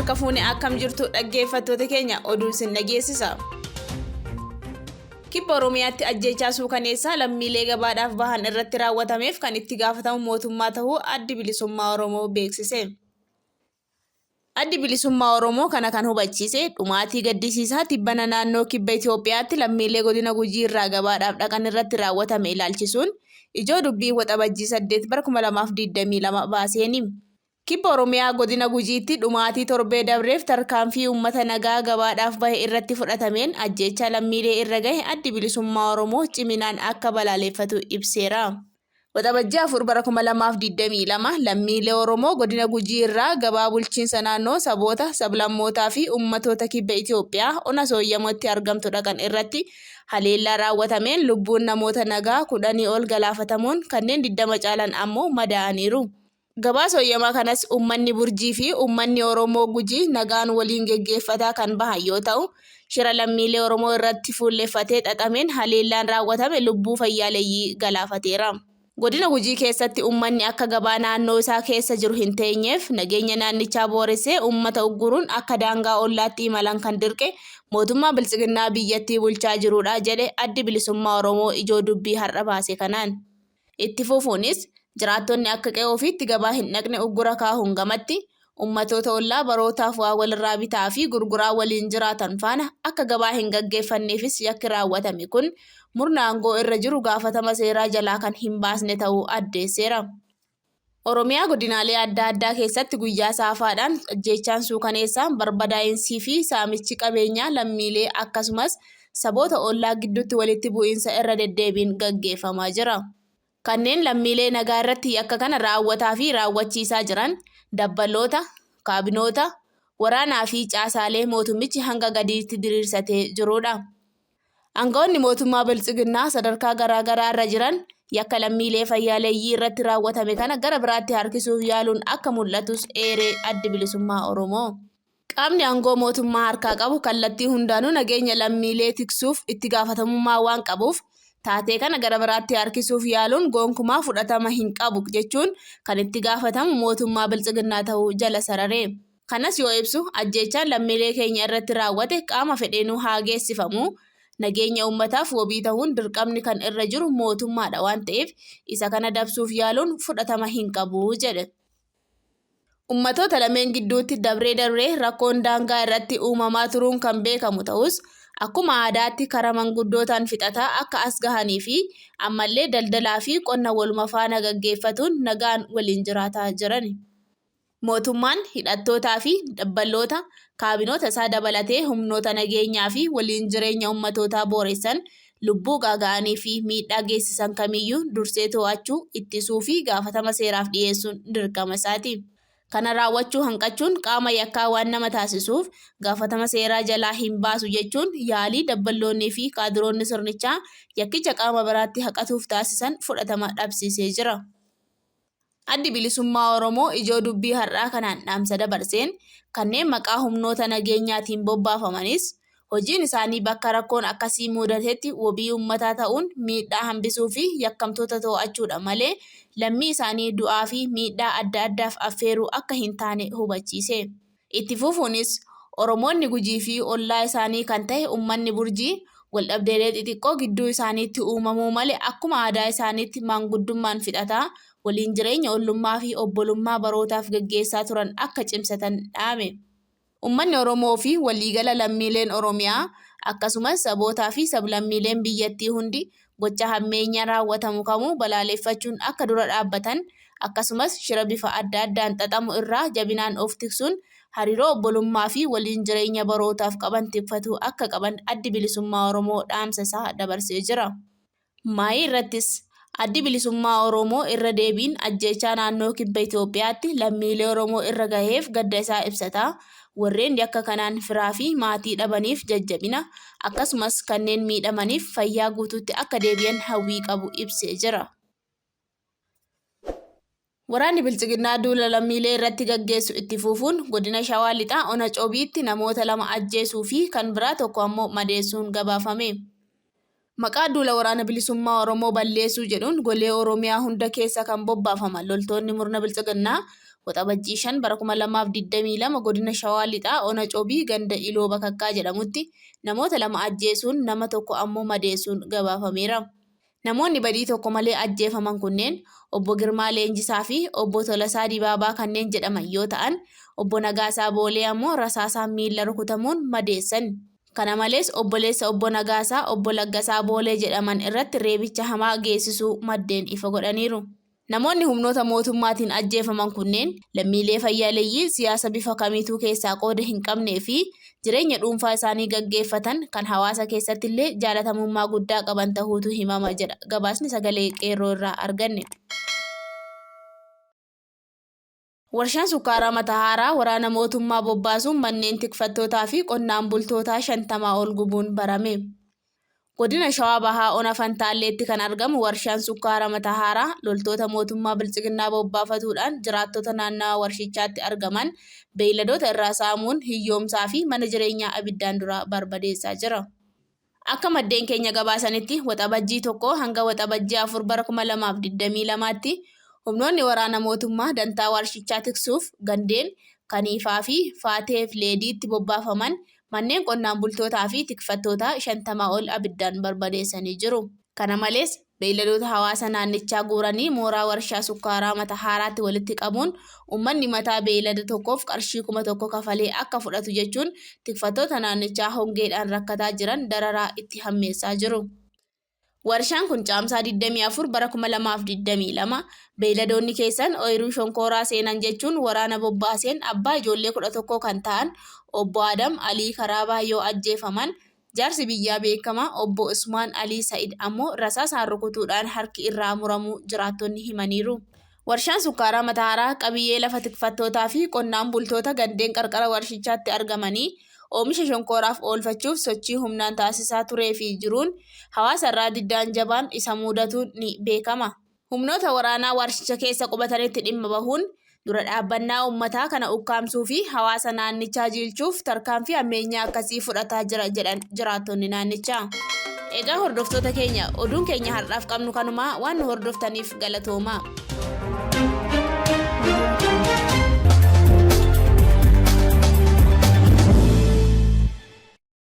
Harka fuune akkam jirtu dhaggeeffattoota keenya oduu isin dhageessisa. Kibba Oromiyaatti ajjeechaa suukaneessaa lammiilee gabaadhaaf bahan irratti raawwatameef kan itti gaafatamu mootummaa tahuu Addi Bilisummaa Oromoo beeksise. Addi Bilisummaa Oromoo kana kan hubachiise dhumaatii gaddisiisaa tibbana naannoo Kibba Itoophiyaatti lammiilee godina Gujii irraa gabaadhaaf dhaqan irratti raawwatame ilaalchisuun ijoo dubbii Waxabajjii 8 bara 2022 baaseeni. Kibba Oromiyaa Godina Gujiitti dhumaatii torbee dabreef tarkaanfii uummata nagaa gabaadhaaf bahe irratti fudhatameen ajjeechaa lammiilee irra gahe Addi Bilisummaa Oromoo ciminaan akka balaaleeffatu ibseera. Waxabajjii 4 bara 2022 lammiilee Oromoo Godina Gujii irraa gabaa bulchiinsa naannoo saboota, sablammootaa fi uummatoota Kibba Itoophiyaa ona Sooyyamootti argamtu dhaqan irratti haleellaa raawwatameen lubbuun namoota nagaa kudhanii ol galaafatamuun kanneen 20 caalan ammoo madaa'aniiru. Gabaa Sooyyamaa kanas uummanni Burjii fi uummanni Oromoo Gujii nagaan waliin geggeeffataa kan bahan yoo ta'u, shira lammiilee Oromoo irratti fuulleffatee xaxameen haleellaan raawwatame lubbuu fayyaaleyyii galaafateera. Godina Gujii keessatti uummanni akka gabaa naannoo isaa keessa jiru hin teenyeef nageenya naannichaa booressee uummata ugguruun akka daangaa ollaatti imalan kan dirqe mootummaa Biltsiginnaa biyyattii bulchaa jiruudha jedhe Addi Bilisummaa Oromoo ijoo dubbii har'a baase kanaan. Itti fufuunis, jiraattonni akka qe'ee ofiitti gabaa hin dhaqne uggura kaahuun gamatti, ummatoota ollaa barootaaf waa walirraa bitaa fi gurguraa waliin jiraatan faana akka gabaa hin gaggeeffanneefis yakki raawwatame kun murna aangoo irra jiru gaafatama seeraa jalaa kan hin baasne ta'uu addeesseera. Oromiyaa godinaalee adda addaa keessatti guyyaa saafaadhaan ajjeechaan suukaneessaan, barbadaa'insii fi saamichi qabeenyaa lammiilee akkasumas saboota ollaa gidduutti walitti bu'iinsa irra deddeebiin gaggeeffamaa jira. Kanneen lammiilee nagaa irratti yakka kana raawwataa fi raawwachiisaa jiran dabballoota, kaabinoota, waraanaa fi caasaalee mootummichi hanga gadiitti diriirsatee jiruudha. Aanga'oonni mootummaa Biltsiginnaa sadarkaa garaa garaa irra jiran yakka lammiilee fayyaaleyyii irratti raawwatame kana gara biraatti harkisuuf yaaluun akka mul'atus eere Addi Bilisummaa Oromoo. Qaamni aangoo mootummaa harkaa qabu kallattii hundaanuu nageenya lammiilee tiksuuf itti gaafatamummaa waan qabuuf taatee kana gara biraatti harkisuuf yaaluun gonkumaa fudhatama hin qabu jechuun kan itti gaafatamu mootummaa Biltsiginnaa ta'uu jala sarare. Kanas yoo ibsu, ajjeechaan lammiilee keenya irratti raawwate qaama fedheenuu haa geessifamuu, nageenya uummataaf wabii tahuun dirqamni kan irra jiru mootummaadha waan ta'eef isa kana dabsuuf yaaluun fudhatama hin qabu jedhe. Ummatoota lameen gidduutti dabree dabree rakkoon daangaa irratti uumamaa turuun kan beekamu ta'us, akkuma aadaatti karaa manguddootaan fixataa akka as gahanii fi ammallee daldalaa fi qonna waluma faana gaggeeffatuun nagaan waliin jiraataa jirani. Mootummaan hidhattootaa fi dabballoota, kaabinoota isaa dabalatee humnoota nageenyaa fi waliin jireenya ummatootaa booressan, lubbuu gaaga'anii fi miidhaa geessisan kamiyyuu dursee too'achuu, ittisuu fi gaafatama seeraaf dhiyeessuun dirqama isaati. Kana raawwachuu hanqachuun qaama yakkaa waan nama taasisuuf gaafatama seeraa jalaa hin baasu jechuun yaalii dabballoonnii fi kaadiroonni sirnichaa yakkicha qaama biraatti haqatuuf taasisan fudhatama dhabsiisee jira. Addi Bilisummaa Oromoo ijoo dubbii har'aa kanaan dhaamsa dabarseen, kanneen maqaa humnoota nageenyaatiin bobbaafamanis, hojiin isaanii bakka rakkoon akkasii muudatetti wabii uummataa ta'uun miidhaa hambisuu fi yakkamtoota too'achuudha malee lammii isaanii du'aa fi miidhaa adda addaaf affeeruu akka hin taane hubachiise. Itti fufuunis, Oromoonni Gujii fi ollaa isaanii kan tahe ummanni Burjii waldhabdeelee xixiqqoo gidduu isaaniitti uumamuu male akkuma aadaa isaaniitti maanguddummaan fixataa waliin jireenya ollummaa fi obbolummaa barootaaf gaggeessaa turan akka cimsatan dhaame. Ummanni Oromoo fi waliigala lammiileen Oromiyaa akkasumas sabootaa fi sablammiileen biyyattii hundi gocha hammeenyaa raawwatamu kamuu balaaleffachuun akka dura dhaabbatan akkasumas shira bifa adda addaan xaxamu irraa jabinaan of tiksuun hariiroo obbolummaa fi waliin jireenya barootaaf qaban tikfatuu akka qaban Addi Bilisummaa Oromoo dhaamsa isaa dabarsee jira. Maayii irrattis, Addi Bilisummaa Oromoo irra deebiin ajjeechaa naannoo Kibba Itoophiyaatti lammiilee Oromoo irra gaheef gadda isaa ibsataa, warreen yakka kanaan firaa fi maatii dhabaniif jajjabina, akkasumas kanneen miidhamaniif fayyaa guutuutti akka deebi'an hawwii qabu ibsee jira. Waraanni Biltsiginnaa duula lammiilee irratti gaggeessu itti fufuun godina Shawaa Lixaa ona Cobiitti namoota 2 ajjeesuu fi kan biraa tokko ammoo madeessuun gabaafame. Maqaa duula Waraana Bilisummaa Oromoo balleessuu jedhuun golee Oromiyaa hunda keessa kan bobbaafaman loltoonni murna Biltsiginnaa Waxabajjii 5 bara 2022 godina Shawaa Lixaa Ona Cobii ganda Iloo Bakakkaa jedhamutti namoota 2 ajjeesuun nama 1 ammoo madeessuun gabaafameera. Namoonni badii tokko malee ajjeefaman kunneen Obbo Girmaa Leenjisaa fi Obbo Tolasaa Dibaabaa kanneen jedhaman yoo ta'an, Obbo Nagaasaa Boolee ammoo rasaasaan miilla rukutamuun madeessan. Kana malees obboleessa Obbo Nagaasaa Obbo Laggasaa Boolee jedhaman irratti reebicha hamaa geessisuu maddeen ifa godhaniiru. Namoonni humnoota mootummaatiin ajjeefaman kunneen lammiilee fayyaaleyyii siyaasa bifa kamiituu keessaa qooda hin qabnee fi jireenya dhuunfaa isaanii gaggeeffatan kan hawaasa keessatti illee jaalatamummaa guddaa qaban tahuutu himama jedha gabaasni sagalee Qeerroo irraa arganne. Warshaan Sukkaaraa Matahaaraa waraana mootummaa bobbaasuun manneen tikfattootaa fi qonnaan bultootaa 50 ol gubuun barame. Godina Shawaa Bahaa Ona Fantaalleetti kan argamu Warshaan Sukkaara Matahaaraa loltoota mootummaa Biltsiginnaa bobbaafatuudhaan jiraattota naannawa warshichaatti argaman beeyladoota irraa saamuun hiyyoomsaa fi mana jireenyaa abiddaan duraa barbadeessaa jira. Akka maddeen keenya gabaasanitti Waxabajjii 1 hanga Waxabajjii 4 bara 2022tti humnoonni waraana mootummaa dantaa warshichaa tiksuuf gandeen Kaniifaa fi Faateef Leediitti bobbaafaman manneen qonnaan bultootaa fi tikfattootaa 50 ol abiddaan barbadeessanii jiru. Kana malees, beeyladoota hawaasa naannichaa guuranii mooraa warshaa sukkaaraa Matahaaraatti walitti qabuun uummanni mataa beeylada tokkoof qarshii 1000 kafalee akka fudhatu jechuun tikfattoota naannichaa hongeedhaan rakkataa jiran dararaa itti hammeessaa jiru. Warshaan kun Caamsaa 24 bara 2022 beeyladoonni keessan ooyiruu shonkooraa seenan jechuun waraana bobbaaseen abbaa ijoollee 11 kan ta'an Obbo Adam Alii Karaabaa yoo ajjeefaman, jaarsi biyyaa beekamaa Obbo Usmaan Alii Sa'id ammoo rasaasaan rukutuudhaan harki irraa muramuu jiraattonni himaniiru. Warshaan Sukkaaraa Matahaaraa qabiyyee lafa tikfattootaa fi qonnaan bultoota gandeen qarqara warshichaatti argamanii oomisha shonkooraaf oolfachuuf sochii humnaan taasisaa turee fi jiruun hawaasa irraa diddaan jabaan isa muudatuun ni beekama. Humnoota waraanaa warshicha keessa qubatanitti dhimma bahuun dura dhaabbannaa uummataa kana ukkaamsuu fi hawaasa naannichaa jiilchuuf tarkaanfii hammeenyaa akkasii fudhataa jira jedhan jiraattonni naannichaa. Egaa hordoftoota keenya oduun keenya har'aaf qabnu kanumaa waan nu hordoftaniif galatoomaa.